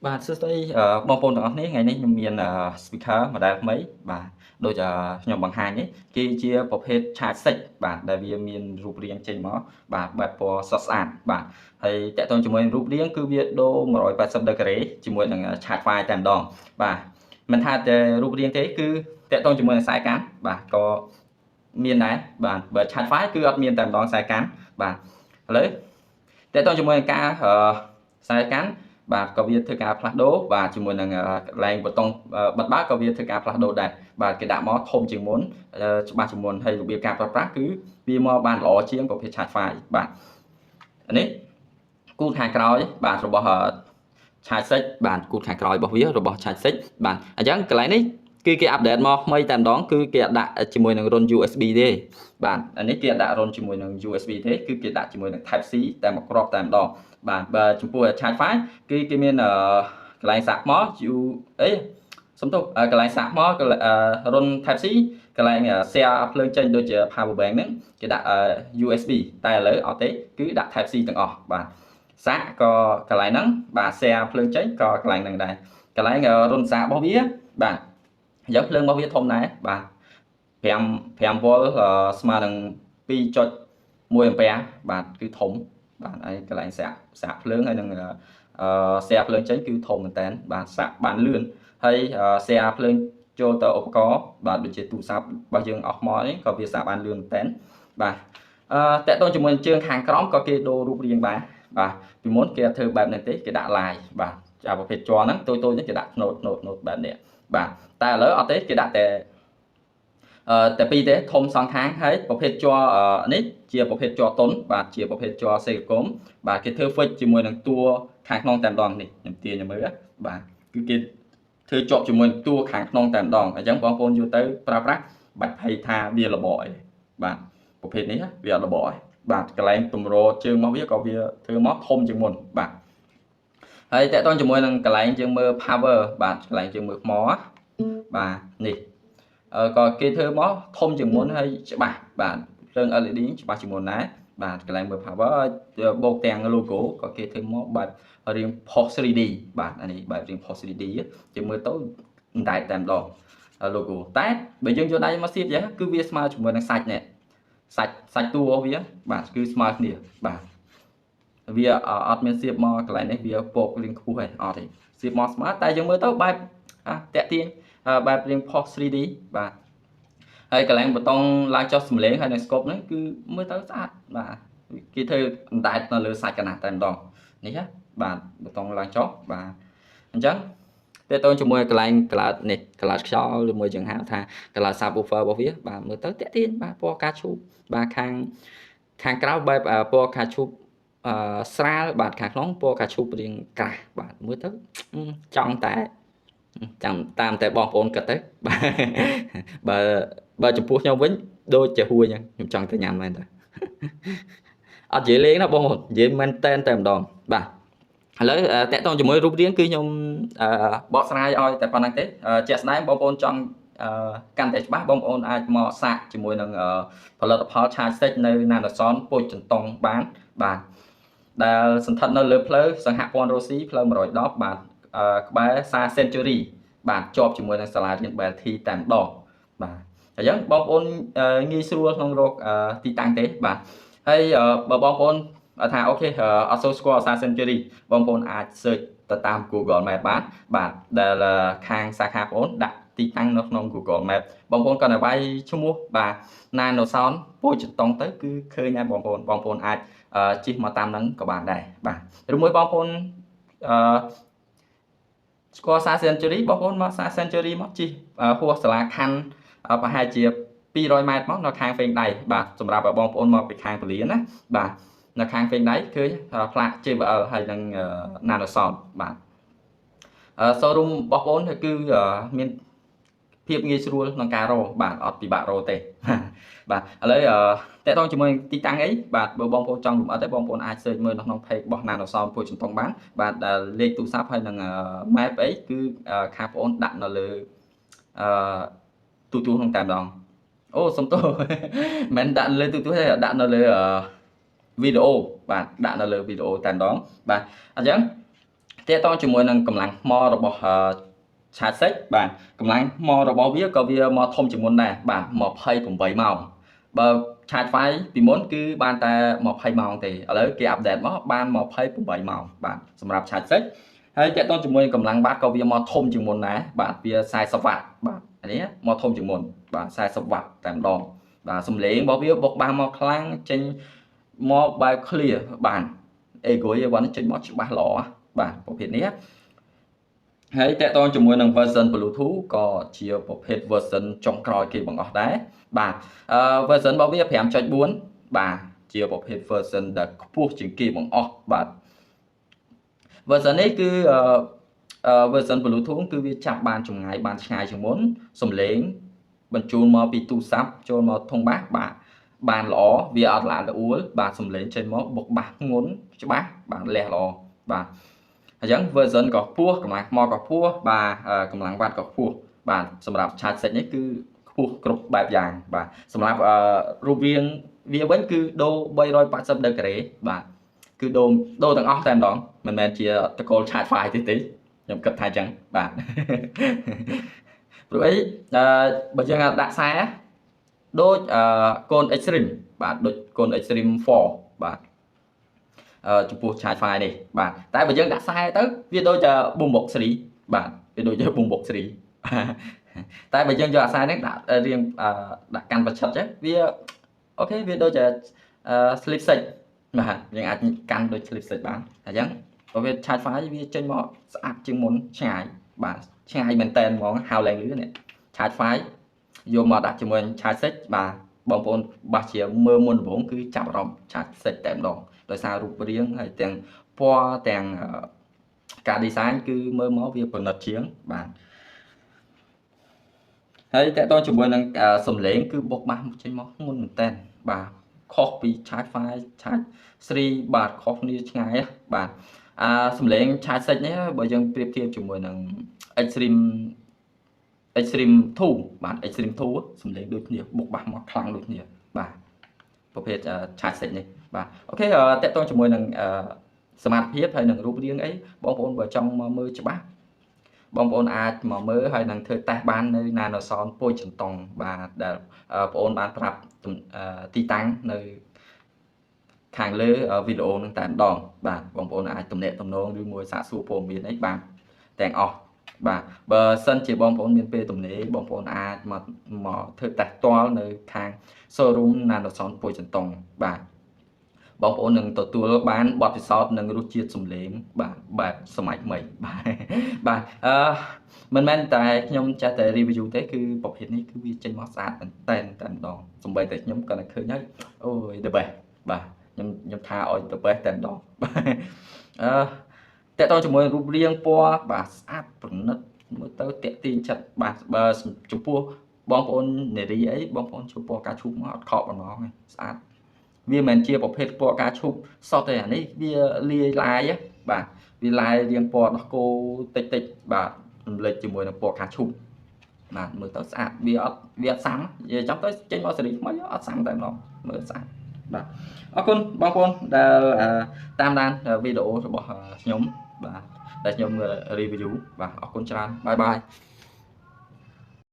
បាទសួស្តីបងប្អូនទាំងអស់គ្នាថ្ងៃនេះខ្ញុំមាន speaker model ថ្មីបាទដូចខ្ញុំបង្ហាញនេះគេជាប្រភេទ charge 6បាទដែលវាមានរូបរាងចេញមកបាទបែបពណ៌ស្រស់ស្អាតបាទហើយតាក់ទងជាមួយរូបរាងគឺវាដូរ180 degree ជាមួយនឹង charge 5 តែម្ដងបាទមិនថាតែរូបរាងទេគឺតាក់ទងជាមួយនឹងខ្សែកាន់បាទក៏មានដែរបាទបើ charge 5 គឺអត់មានតែម្ដងខ្សែកាន់បាទឥឡូវតាក់ទងជាមួយនឹងការខ្សែកាន់បាទក៏វាធ្វើការផ្លាស់ប្ដូរបាទជាមួយនឹងកន្លែងប៊ូតុងបិទបើកក៏វាធ្វើការផ្លាស់ប្ដូរដែរបាទគេដាក់មកធំជាងមុនច្បាស់ជាងមុនហើយរបៀបការប្រើប្រាស់គឺវាមកបានល្អជាងប្រភេទ charge 5បាទនេះគូតខាងក្រោយបាទរបស់ charge 6បាទគូតខាងក្រោយរបស់វារបស់ charge 6បាទអញ្ចឹងកន្លែងនេះគឺគេ update មកថ្មីតែម្ដងគឺគេអត់ដាក់ជាមួយនឹងរន្ធ USB ទេបាទអានេះគេអត់ដាក់រន្ធជាមួយនឹង USB ទេគឺគេដាក់ជាមួយនឹង Type C តែមួយគ្រាប់តែម្ដងបាទបើចំពោះ charge 5គឺគេមានកន្លែងសាកមក U អីសំទោសកន្លែងសាកមករន្ធ Type C កន្លែង share ភ្លើងចេញដូចជា power bank ហ្នឹងគេដាក់ USB តែឥឡូវអត់ទេគឺដាក់ Type C ទាំងអស់បាទសាកក៏កន្លែងហ្នឹងបាទ share ភ្លើងចេញក៏កន្លែងហ្នឹងដែរកន្លែងរន្ធសាករបស់វាបាទអញ្ចឹងភ្លើងរបស់វាធំដែរបាទ5 5 V ស្មើនឹង2.1អាំពែបាទគឺធំបាទហើយកន្លែងសាកសាកភ្លើងហើយនឹងអឺ share ភ្លើងចេញគឺធំមែនតើបាទសាកបានលឿនហើយ share ភ្លើងចូលទៅឧបករណ៍បាទដូចជាទូរស័ព្ទរបស់យើងអស់មកនេះក៏វាសាកបានលឿនមែនតើបាទអឺតកតងជាមួយជើងខាងក្រោមក៏គេដូររូបរាងដែរបាទពីមុនគេអត់ធ្វើបែបនេះទេគេដាក់ឡាយបាទចាប្រភេទជ័រហ្នឹងតូចតូចនេះគេដាក់ណូតណូតណូតបែបនេះបាទតែឥឡូវអត់ទេគេដាក់តែអឺតែពីរទេធំសងខាងហើយប្រភេទជ័រនេះជាប្រភេទជ័រតុនបាទជាប្រភេទជ័រសេកុំបាទគេធ្វើ fix ជាមួយនឹងតួខាងក្នុងតែម្ដងនេះខ្ញុំទាញមើលបាទគឺគេធ្វើជាប់ជាមួយតួខាងក្នុងតែម្ដងអញ្ចឹងបងប្អូនយកទៅប្រើប្រាស់បាច់ភ័យថាវារបកអីបាទប្រភេទនេះវាអត់របកអីបាទកន្លែងទម្រជើងរបស់វាក៏វាធ្វើមកធំជាងមុនបាទហើយតកតងជាមួយនឹងកន្លែងយើងមើល power បាទកន្លែងយើងមើលថ្មបាទនេះក៏គេធ្វើមកធំជាងមុនហើយច្បាស់បាទភ្លើង LED ច្បាស់ជាងមុនដែរបាទកន្លែងមើល power បូកទាំង logo ក៏គេធ្វើមកបែបរាង post 3D បាទអានេះបែបរាង post 3D ជាមើលទៅអណ្ដែតតែម្ដង logo តែបើយើងយកដៃមកសៀបយ៉ាងគឺវាស្មើជាមួយនឹងសាច់នេះសាច់សាច់តួវាបាទគឺស្មើគ្នាបាទវាអត់មានសៀបមកកន្លែងនេះវាពករាងខ្ពស់ហើយអត់ទេសៀបមកស្មើតែយើងមើលទៅបែបតាក់ទាញបែបរាង post 3D បាទហើយកន្លែងប៊ូតុងឡើងចុះសំឡេងហើយនឹង scope ហ្នឹងគឺមើលទៅស្អាតបាទគេធ្វើអណ្ដែតនៅលើសាច់កណាស់តែម្ដងនេះណាបាទប៊ូតុងឡើងចុះបាទអញ្ចឹងតើតើជាមួយកន្លែងកលាតនេះកលាតខ្យល់ឬមួយជាងហៅថាកលាត subwoofer របស់វាបាទមើលទៅតាក់ទាញបាទពណ៌កាឈូកបាទខាងខាងក្រៅបែបពណ៌កាឈូកអឺស្រាលបាទខាងក្នុងពណ៌កាឈូករាងក្រាស់បាទមើលទៅចង់តែចាំតាមតែបងប្អូនគិតទៅបាទបើបើចំពោះខ្ញុំវិញដូចជាហួយអញ្ចឹងខ្ញុំចង់ទៅញ៉ាំមែនតើអត់និយាយលេងណាបងប្អូននិយាយមែនតែនតែម្ដងបាទឥឡូវតកតងជាមួយរូបរាងគឺខ្ញុំបកស្រាយឲ្យតែប៉ុណ្្នឹងទេជាក់ស្ដែងបងប្អូនចង់កាន់តែច្បាស់បងប្អូនអាចមកសាកជាមួយនឹងផលិតផល Charge 6នៅ Nanoson ពោធិចិនតុងបានបាទដែលសន្ធិដ្ឋនៅលើផ្លូវសង្ហព័ន្ធរុស្ស៊ីផ្លូវ110បាទក្បែរសា Century បាទជាប់ជាមួយនឹងសាលារៀន Belty តែម្ដងបាទអញ្ចឹងបងប្អូនងាយស្រួលក្នុងរកទីតាំងទេបាទហើយបើបងប្អូនថា OK អត់សូវស្គាល់សា Century បងប្អូនអាច search ទៅតាម Google Map បានបាទដែលខាងសាខាបងប្អូនដាក់ទីតាំងនៅក្នុង Google Map បងប្អូនគាត់តែវាយឈ្មោះបាទ Nano Sound ពោធិចិនតុងទៅគឺឃើញហើយបងប្អូនបងប្អូនអាចជិះមកតាមហ្នឹងក៏បានដែរបាទឬមួយបងប្អូនអឺស្គាល់សា Century បងប្អូនមកសា Century មកជិះហួសសាលាខណ្ឌប្រហែលជា200ម៉ែត្រមកនៅខាងហ្វេងដៃបាទសម្រាប់បងប្អូនមកពីខាងពលាណាបាទនៅខាងហ្វេងដៃឃើញផ្លាក JBL ហើយនឹង Nano Sound បាទ showroom របស់បងប្អូនគឺមានភាពងាយស្រួលក្នុងការរកបាទអត់ពិបាករកទេបាទឥឡូវតកតងជាមួយទីតាំងអីបាទបើបងប្អូនចង់លម្អិតទេបងប្អូនអាច search មើលនៅក្នុង page របស់ Nano Sound ពោធិចិនតុងបានបាទដែលលេខទូរស័ព្ទហើយនឹង map អីគឺខាងបងប្អូនដាក់នៅលើអឺទូទួក្នុងតែម្ដងអូសុំទោសមិនដាក់លើទូទួទេដាក់នៅលើវីដេអូបាទដាក់នៅលើវីដេអូតែម្ដងបាទអញ្ចឹង ទាក់ទងជាមួយនឹងកម្លាំងថ្មរបស់ Charge 6បាទកម្លាំងថ្មរបស់វាក៏វាមកធំជាងមុនដែរបាទ28ម៉ោងបើ Charge 5ពីមុនគឺបានតែ20ម៉ោងទេឥឡូវគេ update មកបាន28ម៉ោងបាទសម្រាប់ Charge 6ហើយទាក់ទងជាមួយកម្លាំងវ៉ាត់ក៏វាមកធំជាងមុនដែរបាទវា40វ៉ាត់បាទអានេះមកធំជាងមុនបាទ40វ៉ាត់តែម្ដងបាទសំឡេងរបស់វាបុកបាសមកខ្លាំងចេញមកបែប clear បាទអេហ្គយរបស់នេះចេញមកច្បាស់ល្អបាទប្រភេទនេះហើយទាក់ទងជាមួយនឹង version Bluetooth ក៏ជាប្រភេទ version ចុងក្រោយគេបង្អស់ដែរបាទអឺ version របស់វា5.4បាទជាប្រភេទ version ដែលខ្ពស់ជាងគេបង្អស់បាទ version នេះគឺអឺ version Bluetooth គឺវាចាប់បានចម្ងាយបានឆ្ងាយជាងមុនសំឡេងបញ្ជូនមកពីទូរស័ព្ទចូលមកធុងបាសបាទបានល្អវាអត់ល្អល្អួលបាទសំឡេងចេញមកបុកបាសធ្ងន់ច្បាស់បាទលះល្អបាទអញ្ចឹង version ក៏ខ្ពស់កម្លាំងថ្មក៏ខ្ពស់បាទកម្លាំងវ៉ាត់ក៏ខ្ពស់បាទសម្រាប់ Charge 6នេះគឺខ្ពស់គ្រប់បែបយ៉ាងបាទសម្រាប់រូបរាងវាវិញគឺដូរ380ដឺក្រេបាទគឺដូរដូរទាំងអស់តែម្ដងមិនមែនជាតកូល Charge 5ទេទេខ្ញុំគិតថាអញ្ចឹងបាទព្រោះអីអឺបើយើងដាក់ខ្សែដូចអឺកូន Extreme បាទដូចកូន Extreme 4បាទអឺចំពោះ Charge 5នេះបាទតែបើយើងដាក់ខ្សែទៅវាដូចជា Boombox 3បាទវាដូចជា Boombox 3តែបើយើងយកអាខ្សែនេះដាក់រៀងដាក់កាន់ប្រឆិតចឹងវា OK វាដូចជា Sleep 6បាទយើងអាចកាន់ដូច Sleep 6បានអញ្ចឹងបើវា Charge 5វាចេញមកស្អាតជាងមុនឆ្ងាយបាទឆ្ងាយមែនតែនហ្មងហៅឡើងលឺនេះ Charge 5យកមកដាក់ជាមួយ Charge 6បាទបងប្អូនបាសជាមើលមុនដំបូងគឺចាប់អារម្មណ៍ Charge 6តែម្ដងដោយសាររូបរាងហើយទាំងពណ៌ទាំងការ design គឺមើលមកវាប្រណិតជាងបាទហើយទាក់ទងជាមួយនឹងសំឡេងគឺបុកបាសចេញមកធ្ងន់មែនតើបាទខុសពី Charge 5 Charge 3បាទខុសគ្នាឆ្ងាយបាទអាសំឡេង Charge 6នេះបើយើងប្រៀបធៀបជាមួយនឹង Extreme Extreme 2បាទ Extreme 2សំឡេងដូចគ្នាបុកបាសមកខ្លាំងដូចគ្នាបាទប្រភេទ Charge 6នេះបាទ OK ទាក់ទងជាមួយនឹងសមត្ថភាពហើយនឹងរូបរាងអីបងប្អូនបើចង់មកមើលច្បាស់បងប្អូនអាចមកមើលហើយនឹងធ្វើតេស្តបាននៅ Nanosound ពោធិចិនតុងបាទដែលបងប្អូនបានប្រាប់ទីតាំងនៅខាងលើវីដេអូនឹងតែម្ដងបាទបងប្អូនអាចទំនាក់ទំនងឬមួយសាកសួរព័ត៌មានអីបាទទាំងអស់បាទបើសិនជាបងប្អូនមានពេលទំនេរបងប្អូនអាចមកមកធ្វើតេស្តផ្ទាល់នៅខាង showroom Nanosound ពោធិចិនតុងបាទបងប្អូននឹងទទួលបានបទពិសោធន៍និងរសជាតិសំឡេងបាទបែបសម័យថ្មីបាទបាទអឺមិនមែនតែខ្ញុំចេះតែ review ទេគឺប្រភេទនេះគឺវាចេញមកស្អាតមែនតែនតែម្ដងសំបីតែខ្ញុំគាត់តែឃើញហើយអូយ the best បាទខ្ញុំខ្ញុំថាឲ្យ the best តែម្ដងបាទអឺតើតជាមួយរូបរាងពណ៌បាទស្អាតប្រណិតមើលទៅតាក់ទាញចិត្តបាទបើចំពោះបងប្អូននារីអីបងប្អូនជួបពណ៌កាឈូកមកអត់ខកបំណងទេស្អាតវាមិនមែនជាប្រភេទពណ៌កាឈូកសតទេអានេះវាលាយឡាយបាទវាឡាយរៀងពណ៌ដោះគោតិចតិចបាទរំលេចជាមួយនឹងពណ៌កាឈូកបាទមើលទៅស្អាតវាអត់សាំនិយាយចំទៅចេញមកសេរីថ្មីអត់សាំតែម្ដងមើលស្អាតបាទអរគុណបងប្អូនដែលតាមដានវីដេអូរបស់ខ្ញុំបាទដែលខ្ញុំ review បាទអរគុណច្រើន bye bye.